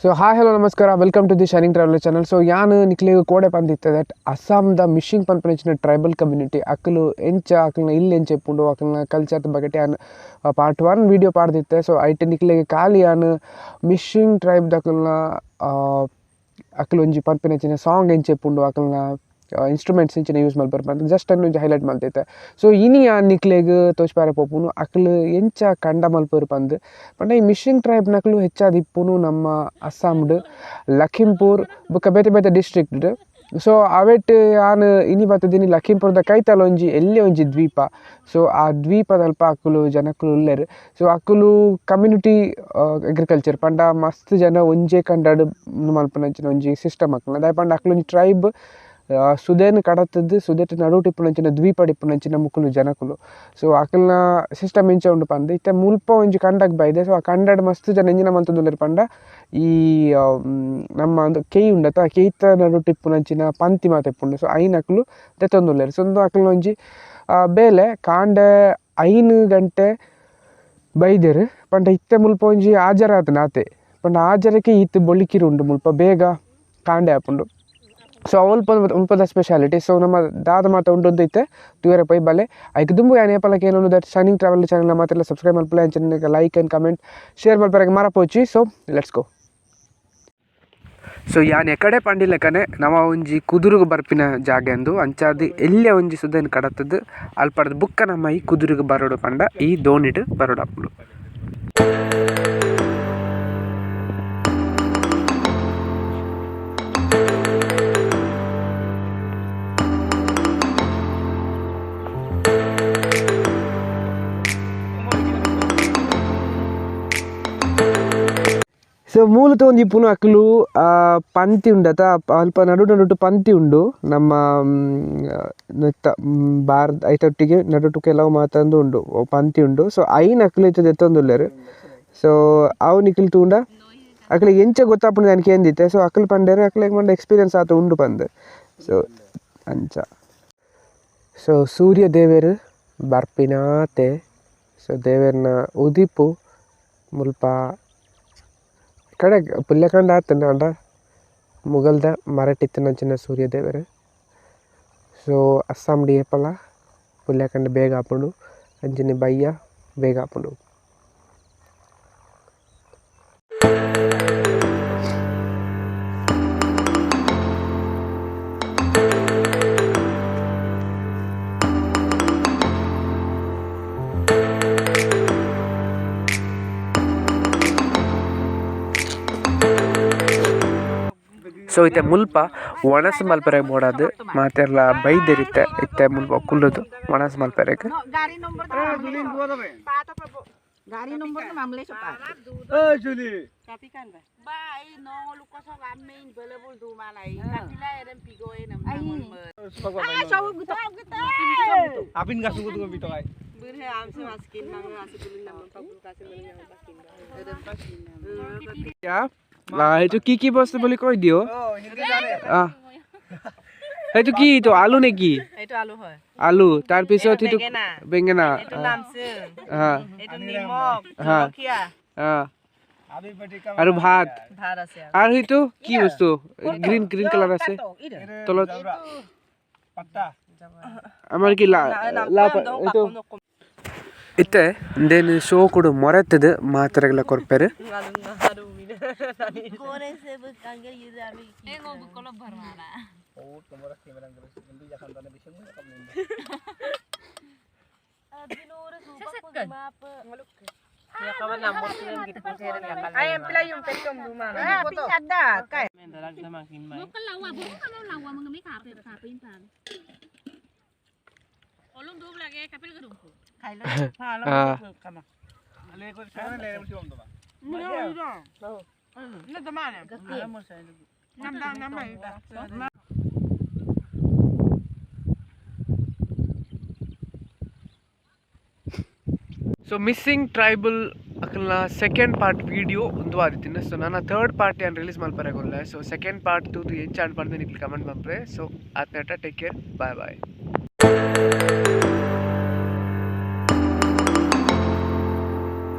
ಸೊ hi, hello, ನಮಸ್ಕಾರ. Welcome to the Shining Traveller channel. So ಯಾನ್ ನಿಕ್ಲೆಗ್ ಕೋಡೆ ಪಂದಿತ್ತೆ that ಅಸ್ಸಾಂದ ಮಿಶಿಂಗ್ ಪನ್ಪುನಂಚಿನ ಟ್ರೈಬಲ್ ಕಮ್ಯುನಿಟಿ ಅಕುಲು ಎಂಚ, ಅಕಲ್ನ ಇಲ್ಲ್ ಎಂಚ ಇಪ್ಪುಂಡು, ಅಕಲ್ನ ಕಲ್ಚರ್ ಬಗೆಟ್ ಯಾನ್ ಪಾರ್ಟ್ 1 ವೀಡಿಯೋ ಪಾಡ್ದಿತ್ತೆ. ಸೊ ಐಟ್ ನಿಕ್ಲೆಗ್ ಖಾಲಿ ಯಾನ್ ಮಿಶಿಂಗ್ ಟ್ರೈಬ್ ದಕಲ್ನ ಅಕುಲು ಒಂಜಿ ಪನ್ಪಿನಂಚಿನ ಸಾಂಗ್ ಎಂಚ ಇಪ್ಪುಂಡು, ಅಕಲ್ನ ಇನ್ಸ್ಟ್ರೂಮೆಂಟ್ಸ್ ಇಂಚಿನ ಯೂಸ್ ಮಲ್ಪೆರ್ ಪಂದ್ ಜಸ್ಟ್ ಅನ್ನು ಒಂಜಿ ಹೈಲೈಟ್ ಮಲ್ತಿತ್ತೆ. ಸೊ ಇನಿ ಯಾನ್ ನಿಕ್ಲೆಗ್ ತೋಜ್ಪಾರೆ ಪೋಪುನು ಅಕುಲು ಎಂಚ ಕಂಡ ಮಲ್ಪೆರ್ ಪಂದ್ ಪಂಡ ಈ ಮಿಶಿಂಗ್ ಟ್ರೈಬ್ನಕುಲು ಹೆಚ್ಚಾದ್ ಇಪ್ಪುನು ನಮ್ಮ ಅಸ್ಸಾಂಡ್ ಲಖೀಂಪುರ್ ಬೊಕ್ಕ ಬೇತೆ ಬೇತೆ ಡಿಸ್ಟ್ರಿಕ್ಟ್. ಸೊ ಅವೆಟ್ ಯಾನ್ ಇನಿ ಬತ್ತಿದ್ದೀನಿ ಲಖೀಂಪುರದ ಕೈತಲ್ ಒಂಜಿ ಎಲ್ಯ ಒಂಜಿ ದ್ವೀಪ. ಸೊ ಆ ದ್ವೀಪದಲ್ಪ ಅಕುಲು ಜನಕುಲು ಉಲ್ಲೆರ್. ಸೊ ಅಕುಲು ಕಮ್ಯುನಿಟಿ ಅಗ್ರಿಕಲ್ಚರ್ ಪಂಡ ಮಸ್ತ್ ಜನ ಒಂಜೇ ಕಂಡಡ್ ಮಲ್ಪುನಂಚಿನ ಒಂಜಿ ಸಿಸ್ಟಮ್ ಅಕಲ್ನ. ದಾಯೆ ಪಂಡ ಅಕುಲು ಒಂಜಿ ಟ್ರೈಬ್ ಸುದೆನ್ ಕಡತದ್ ಸುದೆಟ್ ನಡುಟು ಇಪ್ಪುನಂಚಿನ ದ್ವೀಪಡ್ ಇಪ್ಪುನಂಚಿನ ಮುಕುಲು ಜನಕುಲು. ಸೊ ಅಕಲ್ನ ಸಿಸ್ಟಮ್ ಎಂಚ ಉಂಡು ಪಂದ್ ಇತ್ತೆ ಮುಲ್ಪ ಒಂಜಿ ಕಂಡಗ್ ಬೈದೆ. ಸೊ ಆ ಕಂಡಡ್ ಮಸ್ತ್ ಜನ ಎಂಚಿನ ಮಲ್ತೊಂದುಲ್ಲೆರ್ ಪಂಡ ಈ ನಮ್ಮ ಒಂದು ಕೆಯ್ ಉಂಡತ, ಆ ಕೆಯ್ತ ನಡುಟು ಇಪ್ಪುನಂಚಿನ ಪಂತಿ ಮಾತ ಇಪ್ಪುಂಡು. ಸೊ ಐನ್ ಅಕುಲು ದೆತ್ತೊಂದುಲ್ಲೆರ್. ಸೊ ಉಂದು ಅಕಲ್ನ ಒಂಜಿ ಬೇಲೆ. ಕಾಂಡೆ 5 ಗಂಟೆ ಬೈದೆರ್ ಪಂಡ ಇತ್ತೆ ಮುಲ್ಪ ಒಂಜಿ ಆಜರ ಆತುಂಡು ಆತೆ. ಪಂಡ ಆಜರಕ್ಕೆ ಈತ್ ಬೊಳಿಕಿರು ಉಂಡು ಮುಲ್ಪ ಬೇಗ ಕಾಂಡೆ ಆಪುಂಡು. ಸೊ ಅಲ್ಪ ಮುಲ್ಪದ ಸ್ಪೆಷಾಲಿಟಿ. ಸೊ ನಮ್ಮ ದಾದ ಮಾತ ಉಂಡು ಇತ್ತೆ ತೂಯರೆ ಪೋಯಿ ಬಲೆ. ಐಕ್ ದುಂಬು ಯಾನ್ ಏಪಲ ಕೇನೊಂದು that shining travel channel ಮಾತೆಲ್ಲ ಸಬ್ಸ್ಕ್ರೈಬ್ ಮಲ್ಪುಲೆ, ಅಂಚನೆ ಲೈಕ್ ಆ್ಯಂಡ್ ಕಮೆಂಟ್ ಶೇರ್ ಮಲ್ಪರೆಗ್ ಮರಪೋಚಿ. So let's go. So ಯಾನ್ ಎಕಡೆ ಪಂಡಿಲೆಕ್ಕನೆ ನಮ ಒಂಜಿ ಕುದುರುಗು ಬರ್ಪಿನ ಜಾಗೆ ಅಂದು ಅಂಚಾದ್ ಎಲ್ಯ ಒಂಜಿ ಸುದೆನ್ ಕಡತದ್ ಅಲ್ಪಡ್ದ್ ಬುಕ್ಕ ನಮ್ಮ ಈ ಕುದುರುಗು ಬರೋಡು ಪಂಡ ಈ ದೋಣಿಡ್ ಬರೋಡಾಪುಂಡು. ಸೊ ಮೂಲತ ಒಂಜಿ ಪುನ ಅಕುಲು ಪಂತಿ ಉಂಡತ, ಅಲ್ಪ ನಡು ನಡುಟು ಪಂತಿ ಉಂಡು ನಮ್ಮ ನೆತ್ತ ಬಾರ್ದ ಐತೊಟ್ಟಿಗೆ ನಡುಟು ಕೆಲವು ಮಾತಂದು ಉಂಡು ಪಂತಿ ಉಂಡು. ಸೊ ಐನ್ ಅಕುಲು ಇತ್ತೆ ದೆತ್ತೊಂದುಲ್ಲೆರ್. ಸೊ ಅವು ನಿಕುಲು ತೂಂಡ ಅಕುಲು ಎಂಚ ಗೊತ್ತಾಪುಂಡು ಯಾನ್ ಕೇಂದಿತ್ತೆ. ಸೊ ಅಕುಲು ಪಂಡೆರ್ ಅಕುಲೆಗ್ ಪಂಡ ಎಕ್ಸ್ಪೀರಿಯನ್ಸ್ ಆತ ಉಂಡು ಪಂದ್. ಸೊ ಅಂಚ ಸೊ ಸೂರ್ಯ ದೇವೆರ್ ಬರ್ಪಿನಾತೆ. ಸೊ ದೇವೆರ್ನ ಉದಿಪು ಮುಲ್ಪ ಕಡೆ ಪುಲ್ಯಕಾಂಡ ಆತುಂಡ ಆಂಡ ಮುಗಲ್ದ ಮರಟಿತ್ತಿನಂಚಿನ ಸೂರ್ಯ ದೇವೆರ್. ಸೊ ಅಸ್ಸಾಂಡ್ ಏಪಲ ಪುಲ್ಯಕಾಂಡ ಬೇಗ ಆಪುಂಡು, ಅಂಚನೆ ಬಯ್ಯ ಬೇಗ ಆಪುಂಡು. ಸೊ ಇತ್ತೆ ಮುಲ್ಪ ಒಣಸ್ ಮಲ್ಪೆರೆಗ್ ಬೋಡಾದ್ ಮಾತೆರ್ಲ ಬೈದೆರಿತ್ತೆ ಇತ್ತೆ ಮುಲ್ಪ ಕುಲ್ಲುದು ಒಣಸ್ ಮಲ್ಪೆರೆಗ್. এইটো কি কি বস্তু বুলি কৈ দিও? সেইটো কি? এইটো আলু নেকি? আলু, তাৰপিছত সেইটো বেঙেনা, আৰু ভাত, আৰু সেইটো কি বস্তু গ্ৰীণ গ্ৰীণ কালাৰ আছে তলত আমাৰ কি এইটো ಇತ್ತೆ ಇಂದೇನು ಶೋಕುಡು ಮೊರೆತದು ಮಾತೆರೆಗ್ಲ ಕೊರ್ಪೆರ್. ಸೊ ಮಿಸ್ಸಿಂಗ್ ಟ್ರೈಬಲ್ ಅಕಲ್ನ ಸೆಕೆಂಡ್ ಪಾರ್ಟ್ ವಿಡಿಯೋ ಉಂದು ಆದಿತ್ತಿನ. ಸೊ ನನ್ನ ಥರ್ಡ್ ಪಾರ್ಟ್ ಯಾನ್ ರಿಲೀಸ್ ಮಲ್ಪರೆ ಗೊಲ್ಲೆ. ಸೊ ಸೆಕೆಂಡ್ ಪಾರ್ಟ್ ತೂದು ಎಂಚ ಆಂಡ್ ಪಂದ್ ನಿಕ್ಲ್ ಕಮೆಂಟ್ ಮಲ್ಪುಲೆ. ಸೊ ಆತ್ನೇಟ ಟೇಕ್ ಕೇರ್, ಬಾಯ್ ಬಾಯ್.